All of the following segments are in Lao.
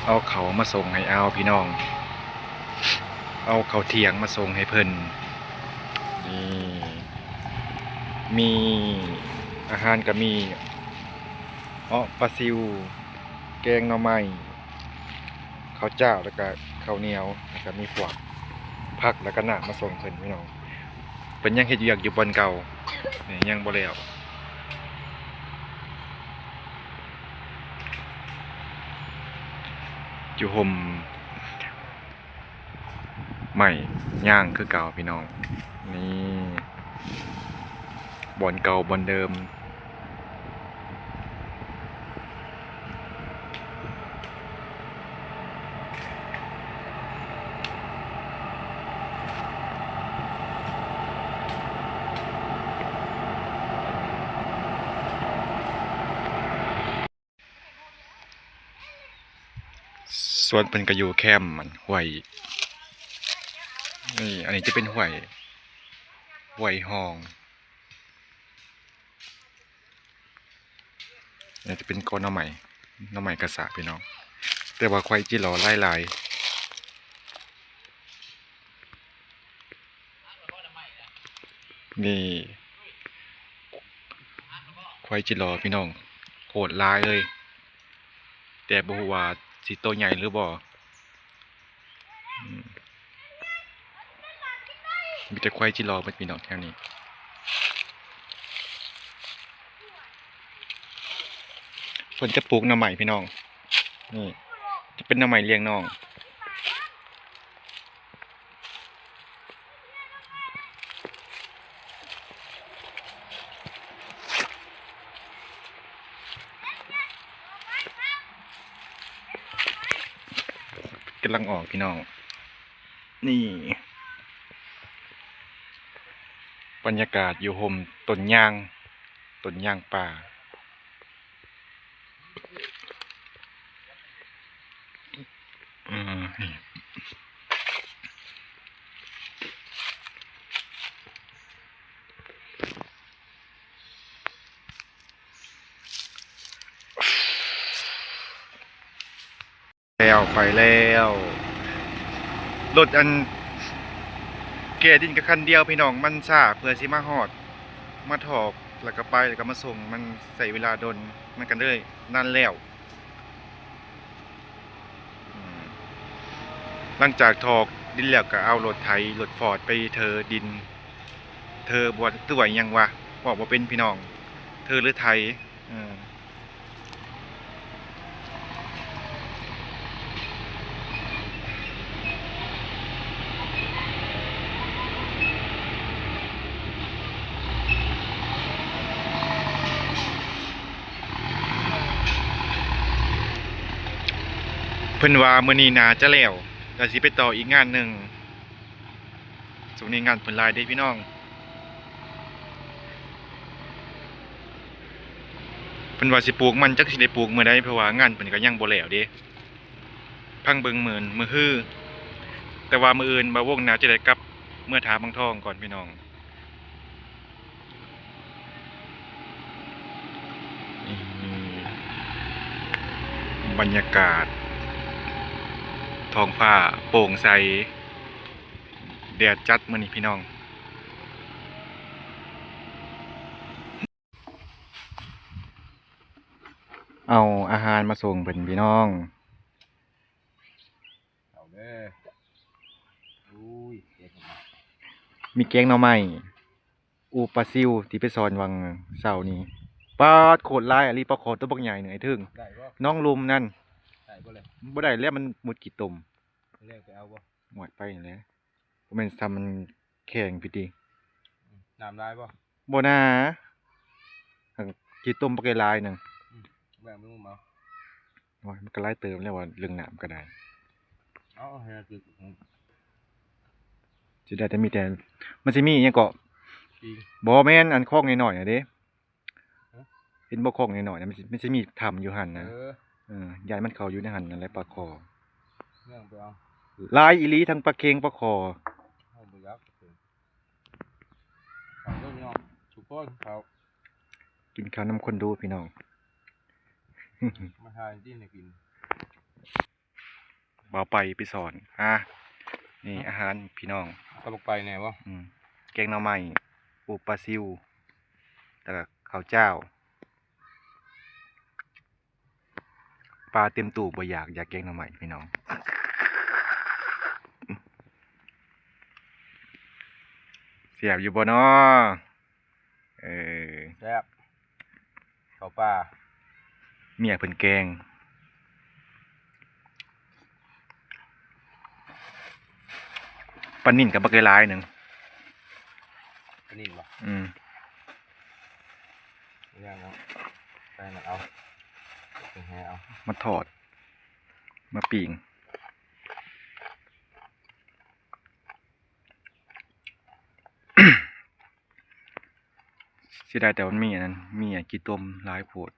ເອົາເຂົ້າມາສົ່ງໃຫ້ອາວພີ່ນ້ອງ ເອົາເຂົ້າທ່ຽງມາສົ່ງໃຫ້ເພິ່ນ. ນີ້ ມີ ອາຫານກໍມີ ເອາະປາຊິວ ແກງໜໍ່ໄມ້ ເຂົ້າຈ້າວ ແລ້ວກະເຂົ້າໜຽວ ແລ້ວກະມີພວກຜັກ ແລ້ວກະນ້ຳມາສົ່ງເພິ່ນພີ່ນ້ອງ. ເພິ່ນຍັງເຮັດວຽກຢູ່ບ່ອນເກົ່າ ນີ້ຍັງບໍ່ແລ້ວ ຢູ່ຮົ່ມໄມ້ຍາງຄືເກົ່າພີ່ນ້ອງ. ນີ້ ບ່ອນເກົ່າບ່ອນເດີມ. ສວນເພິ່ນກໍຢູ່ແຄມ ອັນ ຫ້ວຍ ນີ້ ອັນນີ້ຈະເປັນຫ້ວຍ ຫ້ວຍຮ່ອງ. ນີ້ຈະເປັນກໍໜໍ່ໄມ້ ໜໍ່ໄມ້ກະສະພີ່ນ້ອງ ແຕ່ວ່າໄຂ່ຈິລໍຫຼາຍໆ. ນີ້ ໄຂ່ຈິລໍພີ່ນ້ອງ ໂຄດຫຼາຍເລີຍ ແຕ່ບໍ່ຮູ້ວ່າຊິໂຕໃຫຍ່ຫຼືບໍ່. ອືມ ມີແຕ່ໄຂ່ຈິລໍເບິດພີ່ນ້ອງແຖວນີ້. ເພິ່ນຈະປູກໜໍ່ໄມ້ພີ່ນ້ອງ ນີ້ ຈະເປັນໜໍ່ໄມ້ລ້ຽງນ້ອງ. ກຳລັງອອກພີ່ນ້ອງ ນີ້ ບັນຍາກາດຢູ່ຮົ່ມຕົ້ນຍາງ ຕົ້ນຍາງປ່າ. ອືມ ແລ້ວ ໄປແລ້ວ ລົດອັນແກ່ດິນກໍຄັນດຽວພີ່ນ້ອງ ມັນຊ້າ ເພື່ອຊິມາຮອດ ມາຖອກ ແລ້ວກໍໄປ ແລ້ວກໍມາສົ່ງ ມັນໃຊ້ເວລາດົນ ມັນກໍເລີຍນານແລ້ວ. ອືມ ຫຼັງຈາກຖອກດິນແລ້ວກໍເອົາລົດໄຖ ລົດຟອດໄປເທີດິນ ເທີບໍ່ ເທີຫຍັງວະ ເວົ້າບໍ່ເປັນພີ່ນ້ອງ ເທີຫຼືໄຖ ເອີ. ເພິ່ນວ່າມື້ນີ້ໜ້າຈະແລ້ວ ແລ້ວຊິໄປຕໍ່ອີກງານໜຶ່ງ. ຊ່ວງນີ້ງານເພິ່ນຫຼາຍເດ້ພີ່ນ້ອງ ເພິ່ນວ່າຊິປູກມັນ ຈັກຊິໄດ້ປູກມື້ໃດ ເພາະວ່າງານເພິ່ນກໍຍັງບໍ່ແລ້ວເດ້. ຟັງເບິ່ງມື້ ມື້ຮື ແຕ່ວ່າມື້ອື່ນບ່າວວົງໜ້າຈະໄດ້ກັບເມືອທ່າບາງທອງກ່ອນພີ່ນ້ອງ. ນີ້ ບັນຍາກາດ ທ້ອງຟ້າໂປ່ງໃສ ແດດຈັດມື້ນີ້ພີ່ນ້ອງ. ເອົາອາຫານມາສົ່ງເພິ່ນພີ່ນ້ອງ. ເອົາເດີ ອຸ້ຍ ເກັບ ມີແກງໜໍ່ໄມ້ ອູປາຊິວທີ່ໄປສອນຫວ່າງເຊົ້ານີ້ ປາດ ໂຄດຫຼາຍອີ່ຫຼີ ປາຄໍຕົວບັກໃຫຍ່ໜຶ່ງ ໄອ້ເທິງ ໄດ້ບໍ່? ໜອງລຸ່ມນັ້ນ ໄດ້ບໍ່ແຫຼະ? ບໍ່ໄດ້ແລ້ວ ມັນໝົດຂີ້ຕົມ. ແລ້ວໄປເອົາບໍ່? ຫວດໄປຫັ້ນແຫຼະ ບໍ່ແມ່ນຊ່ຳມັນແຂງພີ້ຕິ. ອືມ ນ້ຳຫຼາຍບໍ່? ບໍ່ໜາ ຂີ້ຕົມບັກຫຼາຍໜຶ່ງ. ອືມ ແບ່ງໄປງຸ້ມເອົາ. ໂອ້ຍ ມັນກໍຫຼາຍເຕີບແລ້ວວ່າ ເລື່ອງນ້ຳກໍໄດ້. ເອົາໃຫ້ ຊິໄດ້ແຕ່ມີແຕ່ ມັນຊິມີອີ່ຫຍັງເກາະ? ປີງ ບໍ່ແມ່ນ ອັນຄອງນ້ອຍໆນະເດ້. ຮະ? ເຫັນບໍ່ຄອງນ້ອຍໆນະ ມັນຊິ ມັນຊິມີຖ້ຳຢູ່ຫັ້ນນະ. ເອີ ເອີ ຢ້ານມັນເຂົ້າຢູ່ໃນຫັ້ນນັ້ນແຫຼະ ປາຄໍ. ຍ່າງໄປເອົາ. ຫຼາຍອີ່ຫຼີ ທັງປາເຄັງປາຄໍ. ເຮົາບໍ່ຢາກປາເຄັງ. ເອົາເດີພີ່ນ້ອງ ສຸກກ່ອນເຂົ້າ. ກິນເຂົ້ານຳຄົນດູພີ່ນ້ອງ. ມາຖ່າຍຈິ້ນໃຫ້ກິນ. ບໍ່ໄປ ໄປສອນ. ອ່າ ນີ້ອາຫານພີ່ນ້ອງ ເອົາບັກໄປແດ່ບໍ່? ອືມ ແກງໜໍ່ໄມ້ ປູປາຊິວ ແລ້ວກໍເຂົ້າຈ້າວ. ປາເຕັມຕູ້ ບໍ່ຢາກ ຢາກແກງໜໍ່ໄມ້ພີ່ນ້ອງ. ແຊບຢູ່ບໍ່ນໍ? ເອີ ແຊບ ເຂົ້າປ່າ ເມຍເພິ່ນແກງ. ປານິນກັບບັກຫຼາຍໆໜຶ່ງ. ປານິນບໍ່? ອືມ ຍ່າງເອົາ ໄປນັ້ນເອົາ ໄປແຫເອົາ ມາທອດ ມາປີ້ງ. ເສຍດາຍແຕ່ມັນມີອັນນັ້ນ ມີອັນຂີ້ຕົມຫຼາຍໂພດ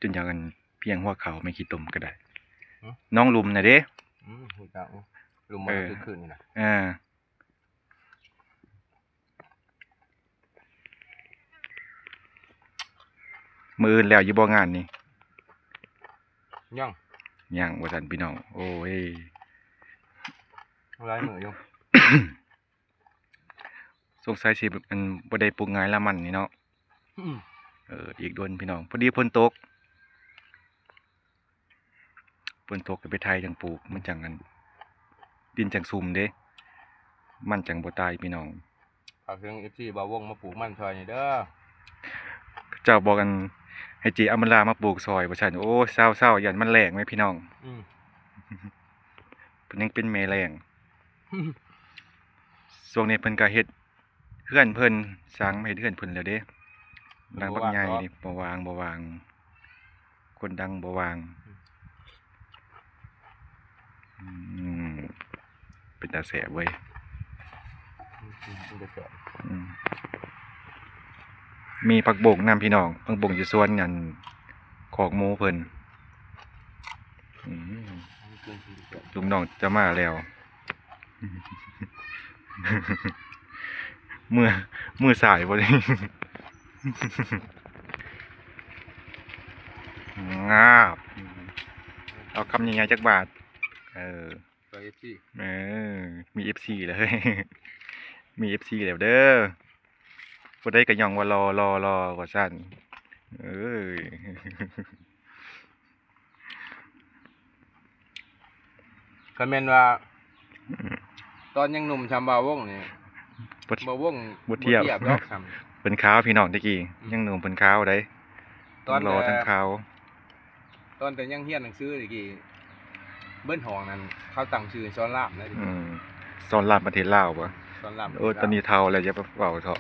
ຈົນຢາກອັນພຽງຫົວເຂົ່າ ແມ່ນຂີ້ຕົມກໍໄດ້. ຫື? ໜອງລຸ່ມນະເດ້. ອືມ ຮູ້ຈັກຢູ່ ລຸ່ມ ເອີ ຄືຄືນນີ້ນະ. ເອີ ມື້ອື່ນແລ້ວຢູ່ບໍ່ງານນີ້? ຍັງ ຍັງວ່າຊັ້ນພີ່ນ້ອງ. ໂອ້ຍ ຫຼາຍມື້ຢູ່. ສົງໄສຊິ ອັນ ບໍ່ໄດ້ປູກຫງາຍລະມັນນີ້ເນາະ. ອືມ ເອີ ອີກດົນພີ່ນ້ອງ ພໍດີຝົນຕົກ. ຝົນຕົກກໍໄປໄຖຈັ່ງປູກ ມັນຈັ່ງອັນ ດິນຈັ່ງຊຸ່ມເດ້ ມັນຈັ່ງບໍ່ຕາຍພີ່ນ້ອງ. ຝາກເຖິງເອັຟຊີບ່າວວົງ ມາປູກມັນຊ່ອຍນີ້ເດີ. ເຂົາເຈົ້າບອກອັນ ໃຫ້ເຈອຳມາລາມາປູກຊ່ອຍວ່າຊັ້ນ. ໂອ້ ເຊົາໆ ຢ້ານມັນແລ້ງແມ່ພີ່ນ້ອງ. ອືມ ເພິ່ນຍັງເປັນແມ່ແລ້ງ. ຊ່ວງນີ້ເພິ່ນກໍເຮັດ ເຮືອນເພິ່ນ ສ້າງມາເຮັດເຮືອນເພິ່ນແລ້ວເດ້. ຫຼັງບັກໃຫຍ່ນີ້ ບໍ່ວ່າງ ບໍ່ວ່າງ ຄົນດັງບໍ່ວ່າງ. ອືມ ເປັນຕາແຊບເວີຍ. ອືມ ມີຜັກບົ້ງນຳພີ່ນ້ອງ ຜັກບົ້ງຢູ່ສວນອັນ ຄອກໝູເພິ່ນ. ອືມ ລູກນ້ອງຈະມາແລ້ວ. ມື ມືຊ້າຍບໍ່ນີ້. ງາບ ເອົາຄຳໃຫຍ່ໆຈັກບາດ. ເອີ ເອີ ມີເອັຟຊີແລ້ວເຮີ້ຍ ມີເອັຟຊີແລ້ວເດີ. ຜູ້ໃດກໍຍ້ອງວ່າຫຼໍ່ ຫຼໍ່ ຫຼໍ່ ວ່າຊັ້ນ. ເອີຍ ຄັນແມ່ນວ່າ ຕອນຍັງໜຸ່ມຊ່ຳບ່າວວົງນີ້ ບ່າວວົງບໍ່ທຽບ ບໍ່ທຽບດອກຊ່ຳ. ເພິ່ນຂາວພີ່ນ້ອງ ແຕ່ກີ້ ອືມ ຍັງໜຸ່ມເພິ່ນຂາວໃດ໋ ທັງຫຼໍ່ທັງຂາວ. ຕອນແຕ່ຍັງຮຽນໜັງສືແຕ່ກີ້ ເບິດຫ້ອງນັ້ນເຂົາຕັ້ງຊື່ສອນລາມເດ້. ອືມ ສອນລາມປະເທດລາວບໍ່? ສອນລາມປະເທດລາວ. ໂອ້ ຕອນນີ້ເຖົ້າແລ້ວ ຢ່າໄປເວົ້າເຖາະ.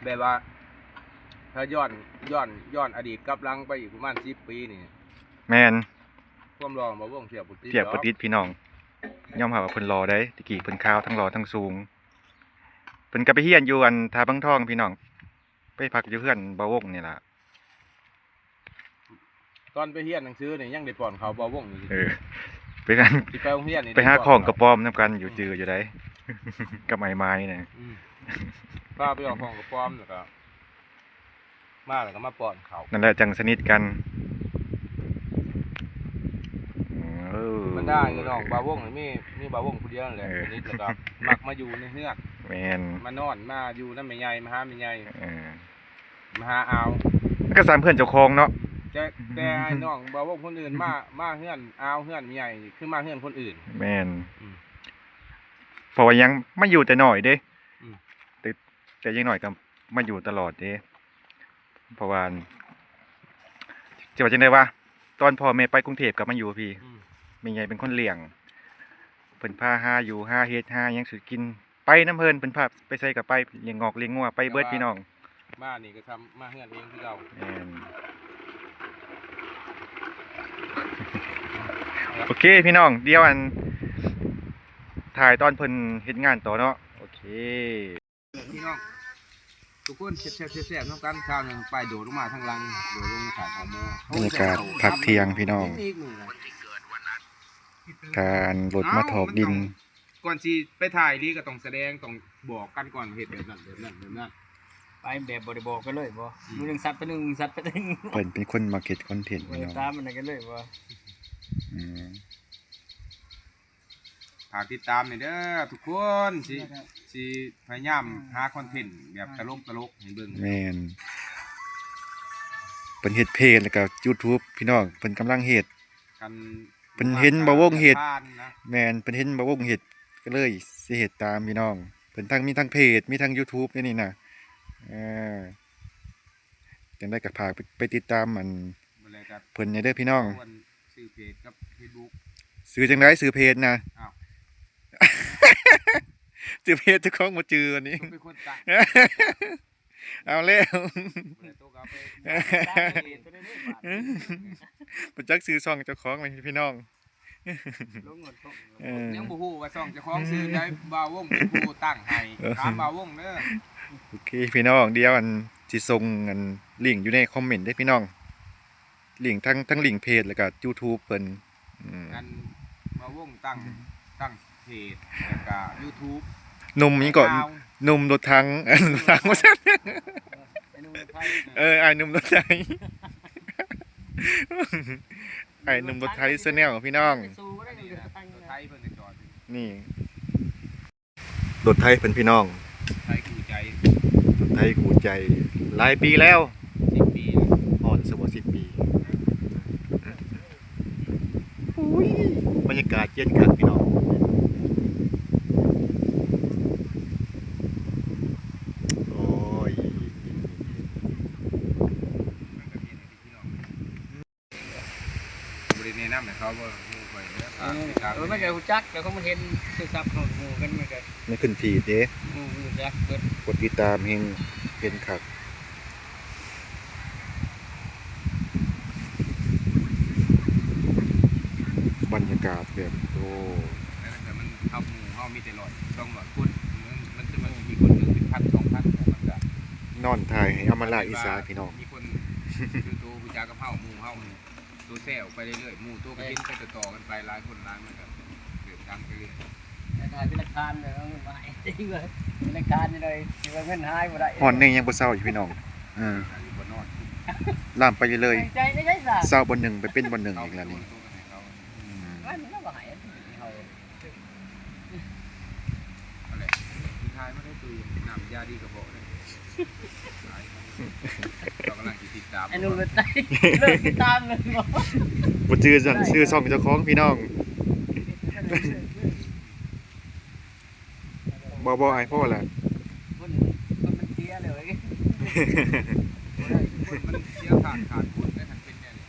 ແບບວ່າ ຖ້າຍ້ອນ ຍ້ອນ ຍ້ອນອະດີດກັບຫຼັງໄປອີກປະມານສິບປີນີ້. ແມ່ນ ຄວາມຫຼໍ່ບ່າວວົງທຽບບໍ່ຕິດ ທຽບບໍ່ຕິດ ດອກ ພີ່ນ້ອງ. ຍອມຮັບວ່າເພິ່ນຫຼໍ່ເດ້ ແຕ່ກີ້ເພິ່ນຂາວ ທັງຫຼໍ່ທັງສູງ. ເພິ່ນກໍໄປຮຽນຢູ່ອັນທ່າບາງທອງ ພີ່ນ້ອງ. ໄປພັກຢູ່ເຮືອນບ່າວວົງນີ້ລະ. ຕອນໄປຮຽນໜັງສືນີ້ຍັງໄດ້ປ້ອນເຂົ້າບ່າວວົງຢູ່. ເອີ ໄປກັນ ຊິໄປໂຮງຮຽນນີ້ ໄປຫາ ໄດ້ປ້ອນເຂົ້າ ຂອງກະປອມນຳກັນຢູ່ ອືມ ຈື່ຢູ່ໃດ໋ ກັບໄອ້ໄມ້ນະ. ອືມ ພາໄປເອົາຂອງກະປອມ ແລ້ວກໍ ມາແລ້ວກໍມາປ້ອນເຂົ້າ. ນັ້ນແຫຼະ ຈັ່ງສະໜິດກັນ. ເອີ ບັນດາອ້າຍນ້ອງບ່າວວົງນີ້ ມີ ມີບ່າວວົງຜູ້ດຽວນັ້ນແຫຼະ ເອີ ສະໜິດ ແລ້ວກໍມັກມາຢູ່ໃນເຮືອນ. ແມ່ນ ມານອນ ມາຢູ່ນຳແມ່ໃຫຍ່ ມາຫາແມ່ໃຫຍ່. ເອີ ມາຫາອາວ ມັນກໍສ່ຳເຮືອນເຈົ້າຂອງເນາະ. ແຕ່ ແຕ່ອ້າຍນ້ອງບ່າວວົງຄົນອື່ນມາ ມາເຮືອນອາວ ເຮືອນແມ່ໃຫຍ່ ຄືມາເຮືອນຄົນອື່ນ. ແມ່ນ ອືມ ເພາະວ່າຍັງມາຢູ່ແຕ່ນ້ອຍເດ້. ອືມ ແຕ່ ແຕ່ຢ່າງໜ້ອຍກໍມາຢູ່ຕະຫຼອດເດ້. ເພາະວ່າ ຈະວ່າຈັ່ງໃດວະ ຕອນພໍ່ແມ່ໄປກຸງເທບກໍມາຢູ່ພີ້. ອືມ ແມ່ໃຫຍ່ເປັນຄົນລ້ຽງ ເພິ່ນພາຫາຢູ່ຫາເຮັດຫາຫຍັງສູ່ກິນ ໄປນຳເພິ່ນ ເພິ່ນພາໄປໃສກໍໄປ ລ້ຽງງອກລ້ຽງງົວໄປເບິດ ແຕ່ວ່າ ພີ່ນ້ອງ. ມານີ້ກໍຊ່ຳມາເຮືອນເອງຄືເກົ່າ. ແມ່ນ ໂອເຄພີ່ນ້ອງ ດຽວອັນ ຖ່າຍຕອນເພິ່ນເຮັດງານຕໍ່ເນາະ. ໂອເຄ ພີ່ນ້ອງ ທຸກຄົນແຊບໆ ແຊບໆນຳກັນ. ຄາວໜຶ່ງໄປໂດດລົງມາທາງຫຼັງ ໂດດລົງຂາຂອງໝູ. ບັນຍາກາດພັກທ່ຽງພີ່ນ້ອງ ອີກມື້ລະ ການລົດມາຖອກດິນ. ເອົ້າ ມັນຕ້ອງ ກ່ອນຊິໄປຖ່າຍອີ່ຫຼີກໍຕ້ອງສະແດງ ຕ້ອງບອກກັນກ່ອນ ເຮັດແບບນັ້ນ ແບບນັ້ນ ແບບນັ້ນ. ໄປ ໄປແບບບໍ່ໄດ້ບອກກັນເລີຍບໍ່? ອືມ ມື້ໜຶ່ງຊັດໄປໜຶ່ງ ມື້ໜຶ່ງຊັດໄປໜຶ່ງ ເພິ່ນເປັນຄົນມັກເຮັດຄອນເທັນ ບໍ່ໄດ້ ພີ່ນ້ອງ ຕາມອັນນັ້ນກັນເລີຍບໍ່? ອືມ ຝາກຕິດຕາມແດ່ເດີທຸກຄົນ ຊິ ຊິພະຍາຍາມຫາຄອນເທັນແບບຕະຫຼົກໆໃຫ້ເບິ່ງ. ແມ່ນ ເພິ່ນເຮັດເພຈ ແລ້ວກໍຢູທູບ ພີ່ນ້ອງ ເພິ່ນກຳລັງເຮັດ ຄັນ ເພິ່ນເຫັນບ່າວວົງເຮັດ ຜ່ານນະ ແມ່ນ ເພິ່ນເຫັນບ່າວວົງເຮັດ ກໍເລີຍຊິເຮັດຕາມ ພີ່ນ້ອງ. ເພິ່ນທັງ ມີທັງເພຈ ມີທັງຢູທູບເດ້ນີ້ນະ. ເອີ ຈັ່ງໃດກໍຝາກໄປ ໄປຕິດຕາມອັນ ເພິ່ນແດ່ເດີພີ່ນ້ອງ. ເອົາອັນ ຊື່ເພຈກັບເຟສບຸກ ຊື່ຈັ່ງໃດ? ຊື່ເພຈນະ ອ້າວ ຊື່ເພຈເຈົ້າຂອງບໍ່ຈື່ອັນນີ້ ເປັນຄົນຕັ້ງ ເອົາແລ້ວ ບໍ່ໄດ້ຕົກເອົາໄປ ບໍ່ຈັກຊື່ຊ່ອງເຈົ້າຂອງແມ່ນພີ່ນ້ອງ. ເອີ ຍັງບໍ່ຮູ້ວ່າຊ່ອງເຈົ້າຂອງຊື່ໃດ ບ່າວວົງເປັນຜູ້ຕັ້ງໃຫ້ ເອີ ຖາມບ່າວວົງເດີ. ໂອເຄ ພີ່ນ້ອງ ດຽວອັນ ຊິສົ່ງອັນ ລິ້ງຢູ່ໃນຄອມເມັນເດ້ພີ່ນ້ອງ ລິ້ງທັງ ທັງລິ້ງເພຈ ແລ້ວກໍຢູທູບເພິ່ນ. ອືມ ອັນ ບ່າວວົງຕັ້ງ ອືມ ຕັ້ງເພຈ ແລ້ວກໍຢູທູບ ໜຸ່ມຫຍັງເກາະ? ໜຸ່ມລົດຖັງ ລົດຖັງວ່າຊັ້ນ ເອີ ອ້າຍໜຸ່ມລົດໄຖ ອ້າຍໜຸ່ມລົດໄຖແຊນແນວ ພີ່ນ້ອງ. ນີ້ ລົດໄຖເພິ່ນພີ່ນ້ອງ ລົດໄຖຄູ່ໃຈ ລົດໄຖຄູ່ໃຈ ຫຼາຍປີແລ້ວ ສິບປີ ຮອດຊະບໍ່ ສິບປີ. ອຸ້ຍ ບັນຍາກາດເຢັນຄັກພີ່ນ້ອງ. ໂອ້ຍ ບໍ່ໄດ້ແນະນຳໃຫ້ເຂົາບໍ່ ໝູ່ຂ້ອຍເດີ ເອີ ມັນກໍຮູ້ຈັກ ແລ້ວກໍມັນເຫັນໂທລະສັບເຮົາ ໝູ່ກັນ ມັນກໍ ມັນຂຶ້ນຟີດເດ້ ໝູ່ຮູ້ຈັກເບິດ ກົດຕິດຕາມແຮ່ງເຫັນຄັກ. ບັນຍາກາດແບບ ໂອ້ ແຕ່ມັນ ເຮົາ ໝູ່ເຮົາມີແຕ່ຮ້ອຍ ສອງຮ້ອຍຄົນ ມັນ ມັນຈະ ມັນຊິມີຄົນເບິ່ງເປັນພັນ ສອງພັນ ມັນກໍ ນອນຖ່າຍໃຫ້ອຳມາລາອີສາ ພີ່ນ້ອງ ມີຄົນຊື່ໂຕຮູ້ຈັກກັບເຮົາ ໝູ່ເຮົາ ໂຕແຊອອກໄປເລື້ອຍໆ ໝູ່ໂຕກໍເຫັນໄປຕໍ່ໆກັນໄປ ຫຼາຍຄົນຫຼາຍ ມັນກໍເກີດດັງໄປເລື້ອຍ. ແຕ່ຖ້າເປັນຫຼັກຖານເດີ ເອົາເງິນມາໃຫ້ ເປັນຫຼັກຖານຢູ່ໃດ ຊິວ່າເງິນຫາຍບໍ່ໄດ້. ຮອດນີ້ຍັງບໍ່ເຊົາຢູ່ ພີ່ນ້ອງ. ເອີ ຢູ່ບໍ່ນອນ ລາມໄປເລື້ອຍໆ ໃຈໄດ້ໃດຊະ ເຊົາບ່ອນໜຶ່ງໄປເປັນບ່ອນໜຶ່ງອີກແລ້ວນີ້. ອືມ ມັນກໍບໍ່ໃຫ້ເຮົາ ນັ້ນແຫຼະ ສຸດທ້າຍມັນໄດ້ຕຸຍ ນ້ຳຢາດີກະເພາະເດ້. ເຮົາກຳລັງຊິຕິດຕາມ ໄອ້ໜຸ່ມລົດໄຖ ເລີກຕິດຕາມເລີຍບໍ່? ບໍ່ຈື່ ຊື່ຊ່ອງເຈົ້າຂອງ ພີ່ນ້ອງ. ບໍ່ ບໍ່ ອ້າຍ ພໍລະ ຄົນ ຄົນມັນເສຍເລີຍ ຄົນມັນເສຍຂາດ ຂາດຄົນໄດ້ ຄັນເປັນແນວນີ້.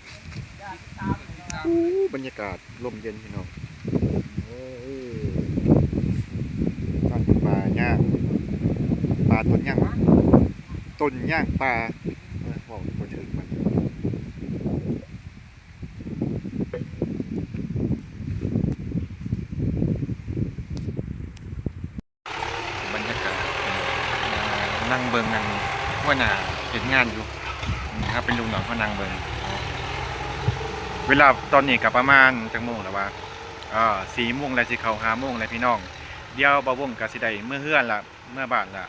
ອູ້ ບັນຍາກາດລົມເຢັນ ພີ່ນ້ອງ. ໂອ້ ຟັງປາຍ່າງ ປາຕົ້ນຍ່າງ ຕົ້ນຍ່າງປ່າ ເອີ ເວົ້າບໍ່ຖືກມັນ. ບັນຍາກາດ ເອີ ນັ່ງເບິ່ງອັນຫົວໜ້າເຮັດງານຢູ່ ເຮົາເປັນລູກນ້ອງເຮົານັ່ງເບິ່ງ. ເວລາຕອນນີ້ກໍປະມານຈັກໂມງແລ້ວວະ? ເອີ ສີ່ໂມງແລ້ວ ຊິເຂົ້າຫ້າໂມງແລ້ວ ພີ່ນ້ອງ. ດຽວບ່າວວົງກໍຊິໄດ້ເມືອເຮືອນລະ ເມືອບ້ານລະ.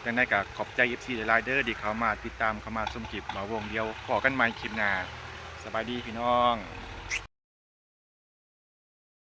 ຈັ່ງໃດກໍຂອບໃຈເອັຟຊີຫຼາຍໆເດີ ທີ່ເຂົ້າມາຕິດຕາມ ເຂົ້າມາຊົມຄລິບບ່າວວົງ. ດຽວພໍ້ກັນໃໝ່ຄລິບໜ້າ. ສະບາຍດີ ພີ່ນ້ອງ.